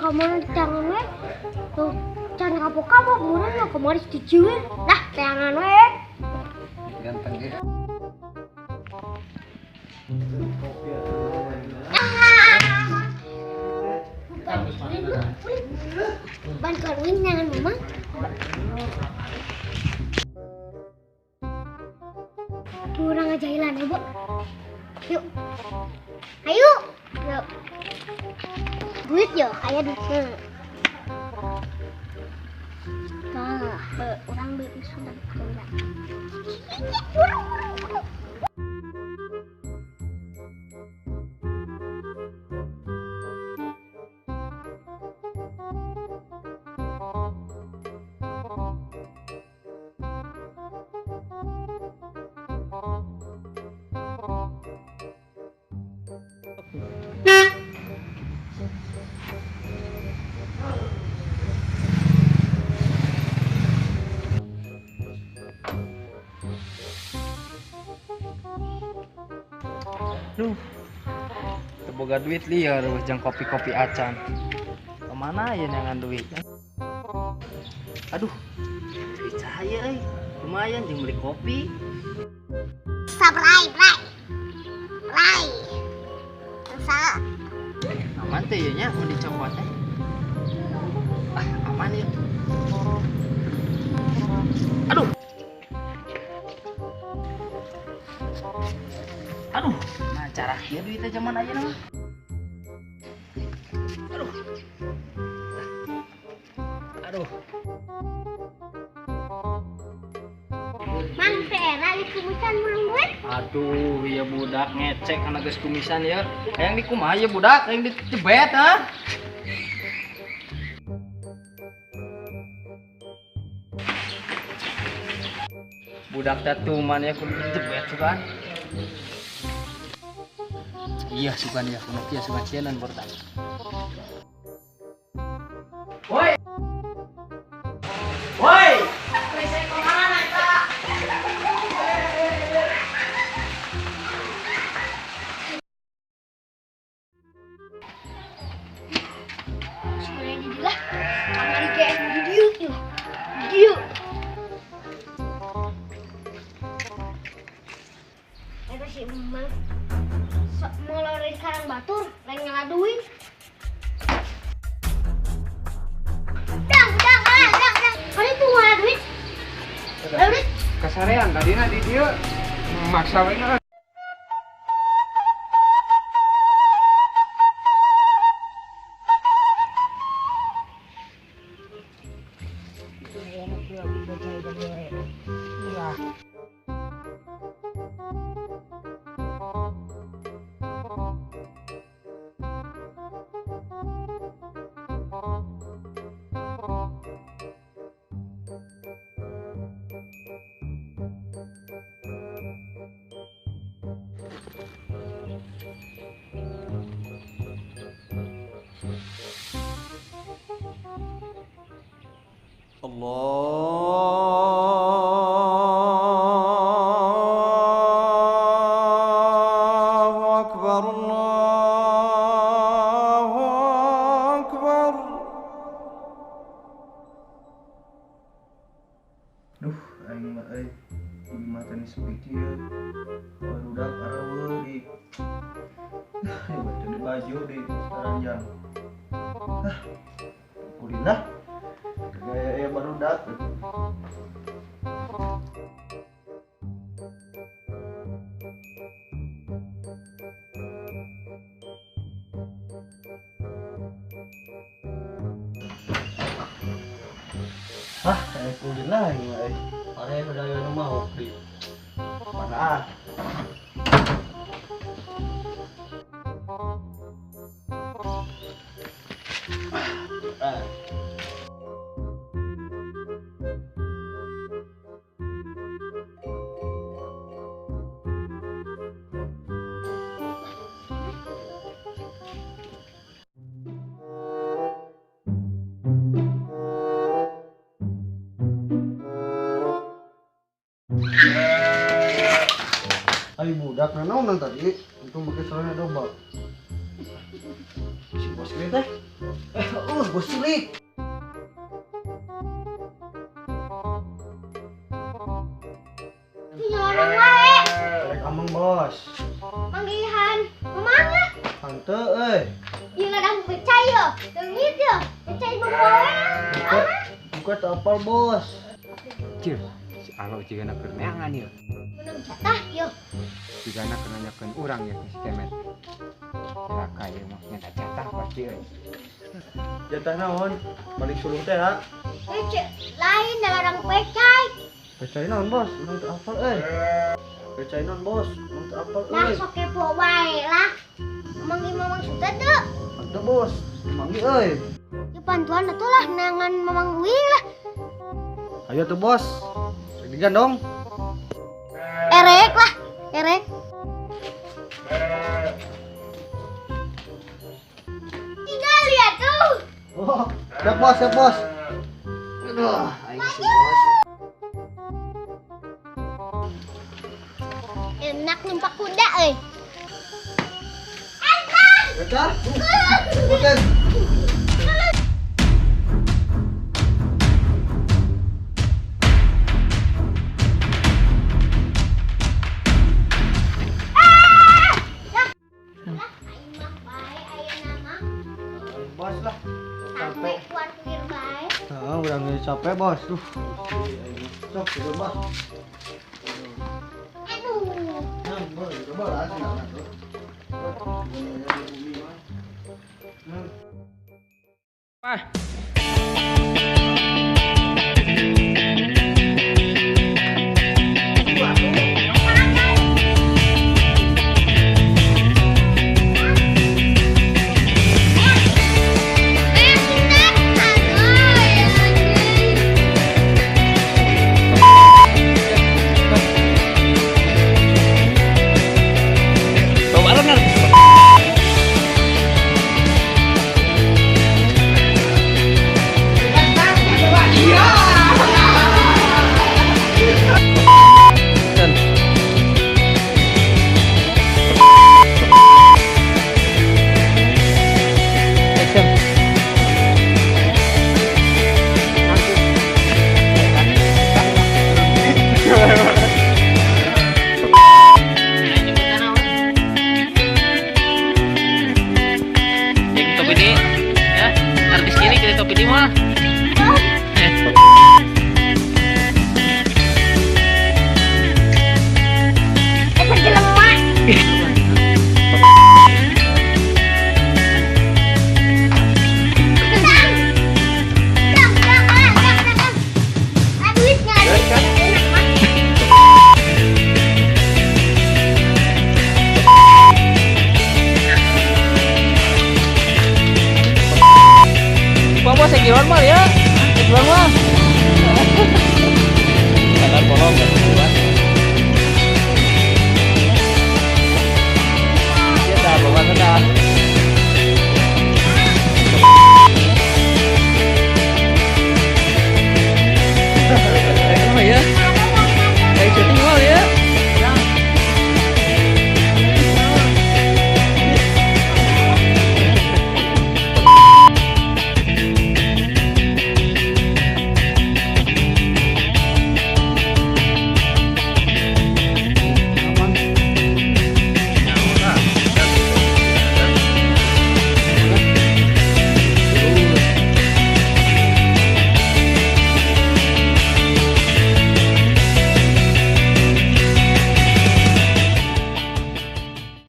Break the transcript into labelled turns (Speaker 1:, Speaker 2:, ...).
Speaker 1: Kamari tangan we. Tuh, can kapok-kapok meureun mah kamari diciwir. Dah, teangan we.
Speaker 2: Ganteng ge.
Speaker 1: Bantuan jangan mama. Kurang aja hilang ibu. Yuk, ayo. Yuk. Duit yo, ayah duit. Nah, orang beli sudah kurang.
Speaker 3: Duh, teu boga duit liar jang kopi-kopi acan. Kemana ya nyangan duit? Aduh, duit cahaya euy. Lumayan jeung beli kopi.
Speaker 1: Sabrai, brai. Brai. Sa.
Speaker 3: Aman teh ya nya mun dicopot teh. Ah, aman ya. Aduh. Aduh, nah cara kieu duitnya zaman ayeuna mah. Aduh. Aduh.
Speaker 1: Mang Vera di kumisan menang duit.
Speaker 3: Aduh, ya budak ngecek kana geus kumisan ya. Hayang dikumaha ya budak, hayang dijebet ha. Budak teh tuman ya kudu dijebet sugan. Iya sugan ya, kudu kieu sugan sieun barudak. Woi. Woi.
Speaker 1: Lah, kamari ge di dieu yeuh. Dieu. Eta si Emang sok molor di karang batur, lain ngala duit. Dang, dang, ah, dang, dang. Kali itu ngala duit. Ngala duit.
Speaker 2: Kasarean tadina di dieu maksa we na.
Speaker 4: Allahu Akbar, Allahu Akbar.
Speaker 2: Duh, aing mah euy. Di mata ni sepi kieu. Barudak areueuh di. Ah, batu di baju di taranjang. Ah, kulina. Gaya ya barudak. Ah, kayak kulina aing mah euy.
Speaker 5: Are udah aya nu maok di.
Speaker 2: Mana ah? Ah. Ai budak nanaonan tadi untung make celana domba. Si bos kieu teh. Jago silik.
Speaker 1: Nyolong wae.
Speaker 2: Rek ameng bos.
Speaker 1: Manggihan. Kumaha?
Speaker 2: Hanteu euy.
Speaker 1: Ieu ladang pecah yo. Leungit yo. Pecah bawa.
Speaker 2: Buka teu apal bos.
Speaker 6: Cil, si Alo jigana keur neangan ieu.
Speaker 1: Menang jatah yo.
Speaker 6: Jigana keur nanyakeun urang ya si Kemet. Cilaka ieu mah nyata jatah pasti euy.
Speaker 2: Jatah naon? Balik suluh teh ha.
Speaker 1: Cek lain da ladang pecah.
Speaker 2: Pecah naon bos? Urang teu apal euy. Pecah naon bos? Urang teu apal
Speaker 1: Lah
Speaker 2: euy.
Speaker 1: sok kepo wae lah. Manggih mamang sudah teu.
Speaker 2: Hanteu bos. Manggih euy.
Speaker 1: Ya bantuan atuh lah neangan mamang uing lah.
Speaker 2: Ayo tuh bos. Rek digandong.
Speaker 1: Erek lah, erek. Tinggal lihat tuh.
Speaker 2: Oh, siap bos, siap bos. Aduh, aing si bos.
Speaker 1: Enak numpak kuda euy.
Speaker 2: Eta? Bukan.
Speaker 1: Lah, aing mah bae ayeuna mah.
Speaker 2: Bos lah.
Speaker 1: Sampai
Speaker 2: Capek.
Speaker 1: kuartir bae.
Speaker 2: Heeh, urang geus capek bos. Duh, sok tidur bos.
Speaker 1: Aduh.
Speaker 2: Nah, bos, coba lah sih nah, tuh.
Speaker 3: Wah. Bawa lengan. Action. Yang topi ini ya, artis kiri kita topi ini mah.
Speaker 1: Eta jelema. Tang. Tang, tang, ah, tang, tang, tang. Ah, duit nggak ada. Enak mah.
Speaker 3: Pak bos, saya mah ya. Saya mah. Jangan bohong, jangan bohong. Ya dah, bawa dah.